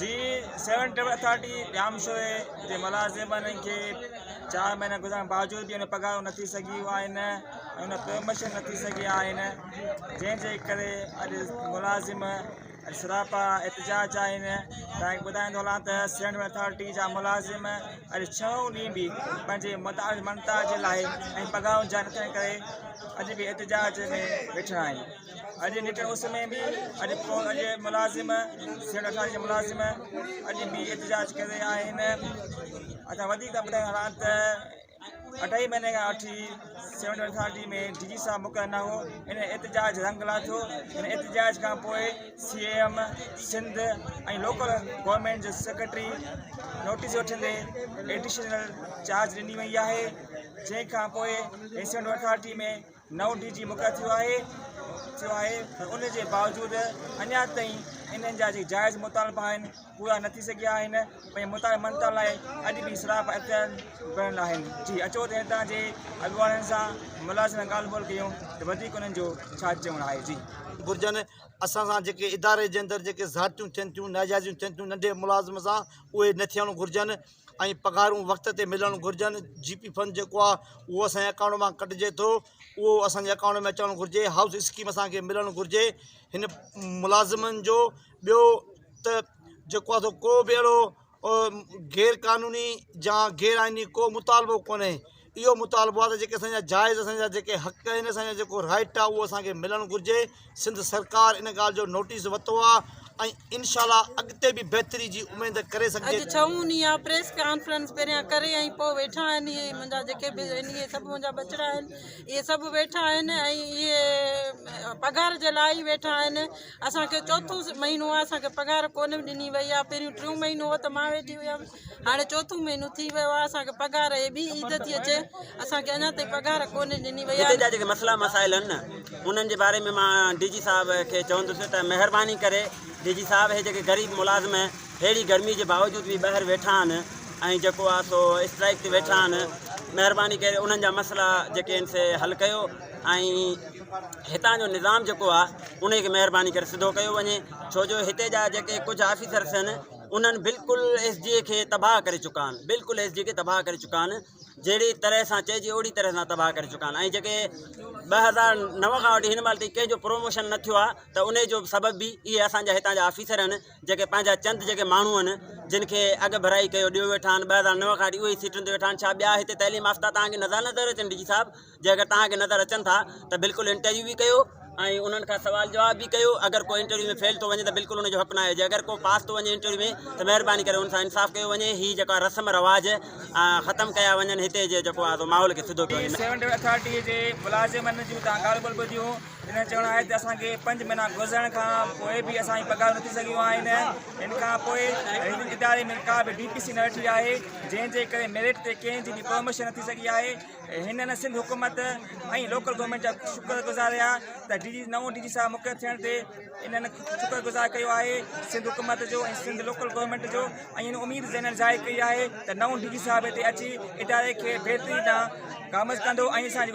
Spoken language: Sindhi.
جي سيون ٽريول اٿارٽي ڄامشوري جي ملازمن کي چار مهينا گذرڻ باوجود به ان پگهارون نه ٿي سگهيون آهن ۽ ان پروموشن نه ٿي سگهيا آهن جنهن جي ڪري اڄ ملازم سراپا احتجاج آهن تان کي ٻڌائيندو هلان ته سيون ٽريول اٿارٽي جا ملازم اڄ ڇهون ڏينهن به پنهنجي مطالبي مڃتا جي لاء ۽ پگهارون جاري نه ٿيڻ ڪري اڄ به احتجاج ۾ ويٺا آهن اڄ نٽهڻ اس ۾ به اڄ اڄ ملازم سيڙ اٺاري جا ملازم اڄ به احتجاج ڪري رهيا آهن اسان وڌيڪ ٿا ٻڌايون هلان ته اڍائي مهيني کان وٺي سيون اٿارٽي ۾ ڊي جي صاحب مقرر نه هو ان احتجاج رنگ لاٿو ان احتجاج کان پوء C M Sindh ۽ local government جو سيڪريٽري نوٽيس وٺندي ايڊيشنل چارج ڏني وئي آهي جنهن کان پوء سيون اٿارٽي ۾ نئون ڊي جي مقرر ٿيو آهي ٿيو آهي پر ان جي باوجود اڃا تائين انهن جا جيڪي جائز مطالبا آهن پورا نه ٿي سگهيا آهن پنهنجي مطالبي مڃتا لاء اڄ به سراپا احتجاج بڻيل آهن جي اچو ته هتان جي اڳواڻن سان ملازمن ڳالهه ٻولهه ڪيون ته وڌيڪ انهن جو ڇا چوڻ آهي جي. گهرجن اسان سان جيڪي اداري جي اندر جيڪي زيادتيون ٿين ٿيون ناجائزيون ٿين ٿيون ننڍي ملازم سان اهي نه ٿيڻ گهرجن ۽ پگهارون وقت تي ملڻ گهرجن جي پي فنڊ جيڪو آهي اهو اسانجي اڪائونٽ مان ڪٽجي ٿو اهو اسانجي اڪائونٽ ۾ اچڻ گهرجي هائوس اسڪيم اسانکي ملڻ گهرجي هن ملازمن جو ٻيو ته جيڪو آهي سو ڪو به اهڙو غير قانوني يا غير آئيني ڪو مطالبو ڪونهي اهو مطالبو آهي ته جيڪي اسانجا جائز اسانجا جيڪي حق آهن اسانجا جيڪو رائٽ آهي اهو اسانکي ملڻ گهرجي سنڌ سرڪار ان ڳالهه جو نوٽيس ورتو آهي ۽ انشاء الله اڳتي به بهتري جي اميد ڪري سگهجي اڄ ڇهون ڏينهن آهي پريس ڪانفرنس پهريان ڪري ۽ پوء ويٺا آهن اهي منهنجا جيڪي به آهن اهي سڀ منهنجا ٻچڙا آهن اهي سڀ ويٺا آهن ۽ اهي پگهار جي لاء ئي ويٺا آهن اسانکي چوٿون مهينو آهي اسانکي پگهار ڪونه ڏني وئي آهي پهريون ٽيون مهينو هو ته مان ويٺي هيم هاڻي چوٿون مهينو ٿي ويو آهي اسان کي پگهار هي ٻي عيد ٿي اچي اسان کي اڃا تائين پگهار ڪونه ڏني وئي آهي. هتي جا جيڪي مسئلا مسائل آهن نه انهن جي باري ۾ مان ڊي جي صاحب کي چوندس ته مهرباني ڪري ڊي جي صاحب هي جيڪي غريب ملازم ههڙي گرمي جي باوجود به ٻاهر ويٺا آهن ۽ جيڪو آهي سو اسٽرائيڪ تي ويٺا آهن مهرباني ڪري انهن جا مسئلا جيڪي آهن سي حل ڪيو ۽ هتان جو نظام جيڪو آهي انهي کي مهرباني ڪري سڌو ڪيو وڃي ڇو جو هتي جا جيڪي ڪجهه آفيسرس آهن انهن بلڪل ايس ڊي اي کي تباهه ڪري چڪا آهن بلڪل ايس ڊي اي کي تباهه ڪري چڪا آهن جهڙي طرح سان چئجي اوڙي طرح سان تباهه ڪري چڪا آهن ۽ جيڪي 2009 کان وٺي هن مهل تائين ڪنهن جو پروموشن نه ٿيو آهي ته ان جو سبب به اهي اسانجا هتان جا آفيسر آهن جيڪي پنهنجا چند جيڪي ماڻهو آهن جن کي اڳ ڀرائي ڪيو ڏيو ويٺا آهن 2009 کان وٺي اهي سيٽن تي ويٺا آهن ڇا ٻيا هتي تعليم يافته توهان کي نظر نظر اچن ڊي جي صاحب جي اگر توهان کي نظر اچن ٿا ته بلڪل انٽرويو به ڪيو ۽ انهن کان سوال جواب به ڪيو اگر ڪو انٽرويو ۾ فيل ٿو وڃي ته بلڪل ان جو حق ناهي جي اگر ڪو پاس ٿو وڃي انٽرويو ۾ ته مهرباني ڪري ان سان انصاف ڪيو وڃي هي جيڪا رسم رواج ختم ڪيا وڃن هتي جي جيڪو آهي سو ماحول کي سڌو ڪيو وڃي. سيون ڊي اٿارٽي جي ملازمن جون تان ڳالهه ٻولهه ٻڌيون انهن چوڻ آهي ته اسان کي پنج مهينا گذرڻ کان پوء به اسان جي پگهارون نه ٿي سگهيون آهن ان کان پوء هن اداري ۾ ڪا به ڊي پي سي نه ويٺي آهي جنهن جي ڪري ميرٽ تي ڪنهن جي به پروموشن نه ٿي سگهي آهي هنن سنڌ حڪومت ۽ لوڪل گورنمينٽ جا شڪر گذار رهيا ته ڊي جي نئون ڊي جي صاحب مقرر ٿيڻ تي انهن شڪر گذار ڪيو آهي سنڌ حڪومت جو ۽ سنڌ لوڪل گورنمينٽ جو ۽ ان اميد ذهن ظاهر ڪئي آهي ته نئون ڊي جي صاحب هتي اچي اداري کي بهتري ڏانهن گامز ڪندو ۽ اسان جي.